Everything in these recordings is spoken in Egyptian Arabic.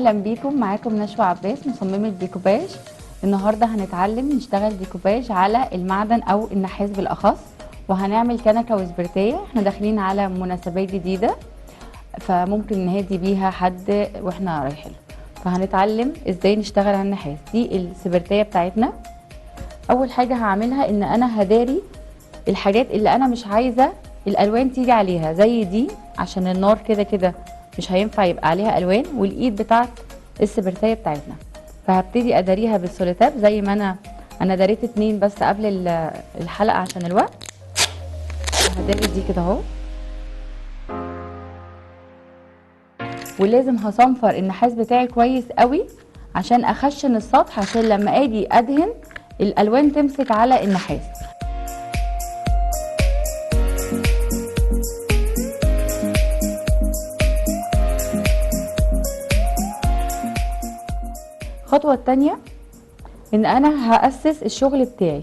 اهلا بيكم، معاكم نشوى عباس مصممة ديكوباج. النهارده هنتعلم نشتغل ديكوباج على المعدن او النحاس بالاخص، وهنعمل كنكه وسبرتيه. احنا داخلين على مناسبات جديدة فممكن نهدي بيها حد واحنا رايحين، فهنتعلم ازاي نشتغل على النحاس. دي السبرتيه بتاعتنا. اول حاجة هعملها ان انا هداري الحاجات اللي انا مش عايزه الالوان تيجي عليها، زي دي عشان النار كده كده مش هينفع يبقى عليها الوان، والايد بتاعت السبرتيه بتاعتنا. فهبتدي اداريها بالسوليتاب زي ما انا داريت 2 بس قبل الحلقة عشان الوقت. هداري دي كده اهو، ولازم هصنفر النحاس بتاعي كويس قوي عشان اخشن السطح، عشان لما اجي ادهن الالوان تمسك على النحاس. الخطوة الثانية ان انا هاسس الشغل بتاعي.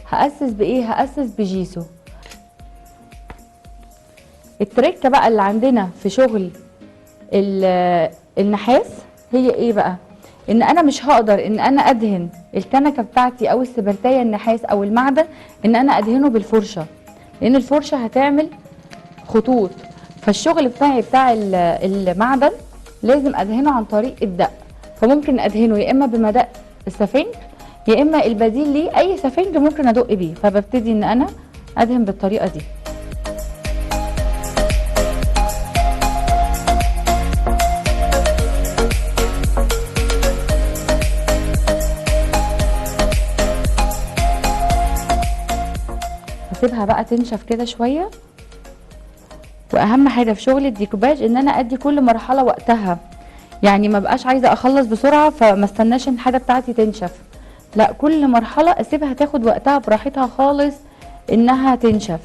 هاسس بايه؟ هاسس بجيسو. التركة بقى اللي عندنا في شغل النحاس هي ايه بقى؟ ان انا مش هقدر ان انا ادهن الكنكه بتاعتي او السبرتيه النحاس او المعدن ان انا ادهنه بالفرشه، لان الفرشة هتعمل خطوط. فالشغل بتاعي بتاع المعدن لازم ادهنه عن طريق الدق. فممكن ادهنه يا اما بمدق السفنج، يا اما البديل ليه اي سفنج ممكن ادق بيه. فببتدي ان انا ادهن بالطريقة دي. هسيبها بقى تنشف كده شوية. واهم حاجة في شغل الديكوباج ان انا ادي كل مرحلة وقتها، يعني ما بقاش عايزه اخلص بسرعة فما استناش ان الحاجة بتاعتي تنشف، لا كل مرحلة اسيبها تاخد وقتها براحتها خالص انها تنشف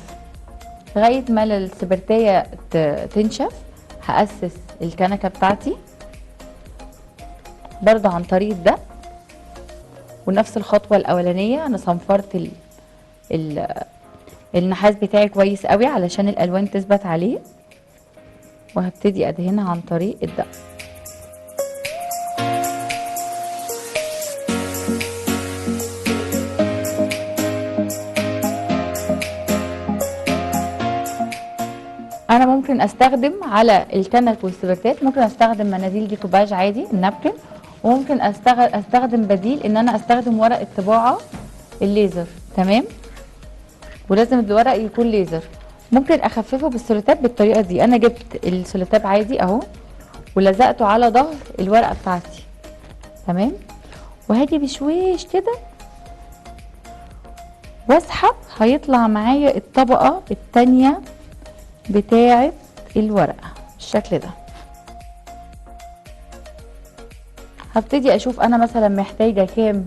لغاية ما السبرتيه تنشف. هاسس الكنكه بتاعتي برضه عن طريق ده، ونفس الخطوة الاولانية انا صنفرت النحاس بتاعي كويس قوي علشان الالوان تثبت عليه، وهبتدي ادهنها عن طريق الدق. انا ممكن استخدم على الكنك والسبرتات، ممكن استخدم مناديل ديكوباج عادي ال napkin، وممكن استخدم بديل ان انا استخدم ورق الطباعة الليزر، تمام؟ ولازم الورق يكون ليزر. ممكن اخففه بالسوليتاب بالطريقة دي. انا جبت السوليتاب عادي اهو ولزقته على ظهر الورقة بتاعتي، تمام؟ وهاجي بشويش كده واسحب، هيطلع معايا الطبقة الثانية بتاعه الورقة بالشكل ده. هبتدي اشوف انا مثلا محتاجه كام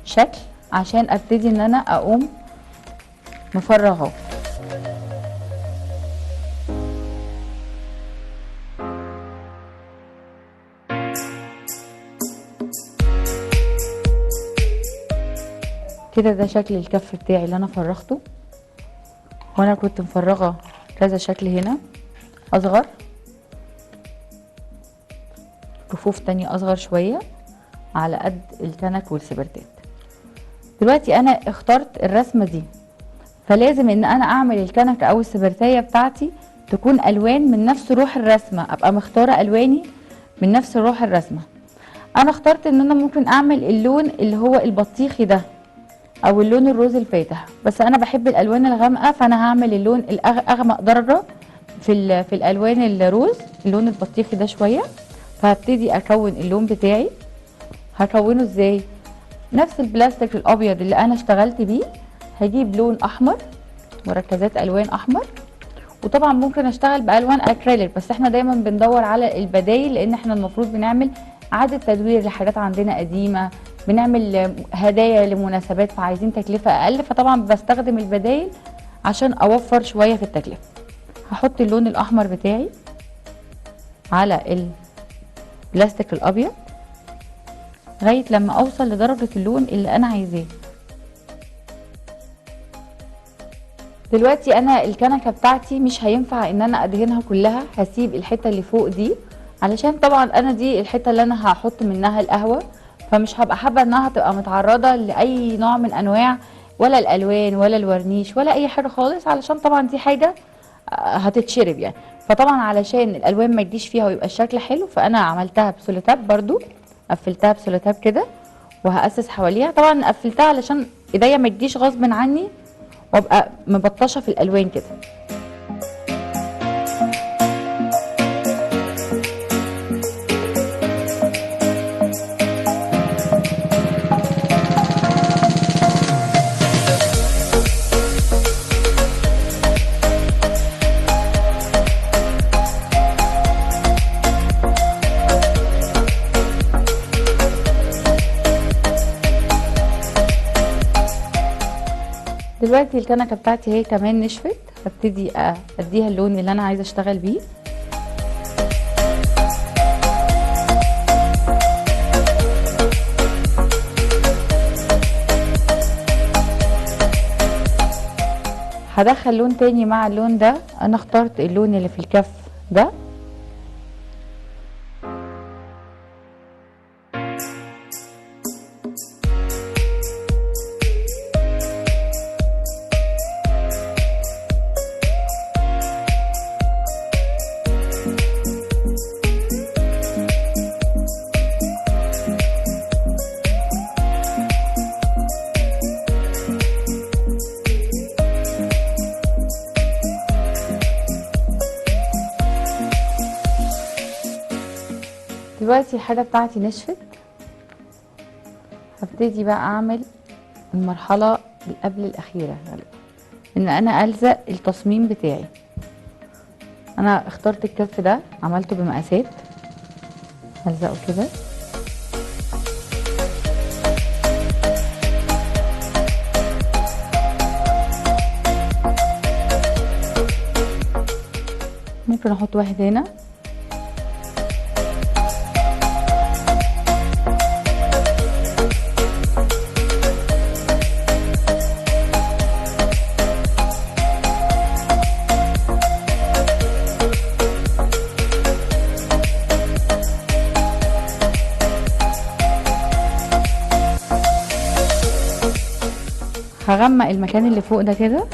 شكل عشان ابتدي ان انا اقوم مفرغة. كده ده شكل الكف بتاعي اللي انا فرغته، وانا كنت مفرغة كذا شكل هنا اصغر، كفوف تانية اصغر شوية على قد الكنك والسبرتات. دلوقتي انا اخترت الرسمة دي، فلازم ان انا اعمل الكنكه او السبرتايه بتاعتي تكون الوان من نفس روح الرسمة، ابقى مختاره الواني من نفس روح الرسمة. انا اخترت ان انا ممكن اعمل اللون اللي هو البطيخي ده او اللون الروز الفاتح، بس انا بحب الالوان الغامقه، فانا هعمل اللون الاغمق درجه في الالوان الروز، اللون البطيخي ده شوية. فهبتدي اكون اللون بتاعي. هكونه ازاي؟ نفس البلاستيك الابيض اللي انا اشتغلت بيه، هجيب لون احمر، مركزات الوان احمر، وطبعا ممكن اشتغل بالوان اكريليك، بس احنا دايما بندور على البدايل لان احنا المفروض بنعمل اعاده تدوير لحاجات عندنا قديمة، بنعمل هدايا لمناسبات فعايزين تكلفة اقل، فطبعا بستخدم البدايل عشان اوفر شوية في التكلفة. هحط اللون الاحمر بتاعي على البلاستيك الابيض لغاية لما اوصل لدرجة اللون اللي انا عايزاه. دلوقتي انا الكنكه بتاعتي مش هينفع ان انا ادهنها كلها، هسيب الحتة اللي فوق دي علشان طبعا انا دي الحتة اللي انا هحط منها القهوة، فمش هبقى حابة انها تبقى متعرضه لاي نوع من انواع ولا الالوان ولا الورنيش ولا اي حاجة خالص، علشان طبعا دي حاجة هتتشرب يعني. فطبعا علشان الالوان ما تجيش فيها ويبقى الشكل حلو، فانا عملتها بسولوتاب برضو، قفلتها بسولوتاب كده وهاسس حواليها. طبعا قفلتها علشان ايديا ما تجيش غصب عني وابقى مبطشه في الالوان كده. دلوقتي الكنكه بتاعتي هي كمان نشفت، هبتدي اديها اللون اللي انا عايزه اشتغل بيه. هدخل لون تاني مع اللون ده، انا اخترت اللون اللي في الكف ده. دلوقتي الحاجة بتاعتي نشفت، هبتدي بقى اعمل المرحلة اللي قبل الاخيرة، ان انا الزق التصميم بتاعي. انا اخترت الكف ده، عملته بمقاسات، هلزقه كده. ممكن احط واحد هنا، هغمق المكان اللي فوق ده كده.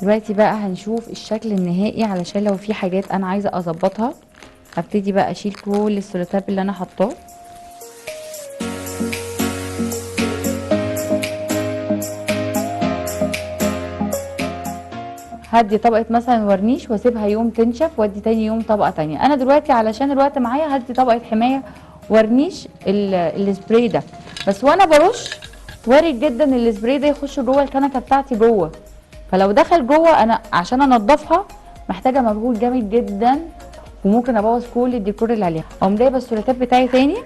دلوقتي بقى هنشوف الشكل النهائي، علشان لو في حاجات انا عايزه اظبطها هبتدي بقى اشيل كل السولوتاب اللي انا حطاه. هدي طبقه مثلا ورنيش واسيبها يوم تنشف، وادي تاني يوم طبقه تانية. انا دلوقتي علشان الوقت معايا هدي طبقه حماية ورنيش السبراي ده، بس وانا برش وارد جدا السبراي ده يخش جوه الكنكه بتاعتي جوه، فلو دخل جوه انا عشان انضفها محتاجه مجهود جامد جدا وممكن ابوظ كل الديكور اللي عليها. اقوم جايبه السولوتاب بتاعي تاني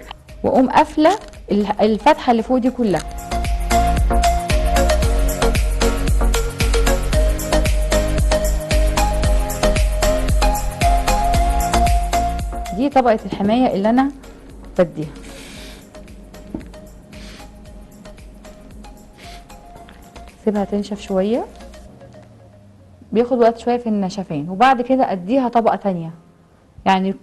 واقوم قافله الفتحة اللي فوق دي كلها. دي طبقة الحماية اللي انا بديها. سيبها تنشف شوية، بياخد وقت شوية في النشفان، وبعد كده اديها طبقة تانية. يعني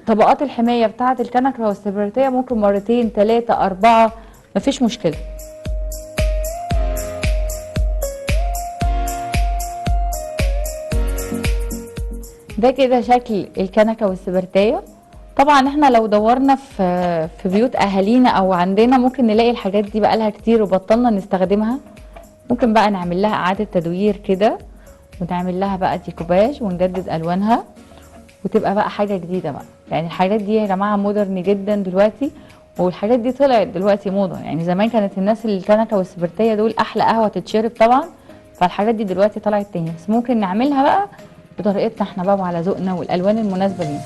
طبقات الحماية بتاعة الكنكة والسبرتية ممكن مرتين 3 4 مفيش مشكلة. ده كده شكل الكنكة والسبرتية. طبعا احنا لو دورنا في بيوت اهالينا او عندنا ممكن نلاقي الحاجات دي بقالها كتير وبطلنا نستخدمها. ممكن بقى نعمل لها اعادة تدوير كده، ونعمل لها بقى ديكوباج ونجدد الوانها وتبقى بقى حاجة جديدة بقى. يعني الحاجات دي يا جماعة modern جدا دلوقتي، والحاجات دي طلعت دلوقتي موضة. يعني زمان كانت الناس الكنكة والسبرتية دول احلى قهوة تتشرب طبعا، فالحاجات دي دلوقتي طلعت تاني، بس ممكن نعملها بقى بطريقتنا احنا بقى وعلى ذوقنا والالوان المناسبة لينا.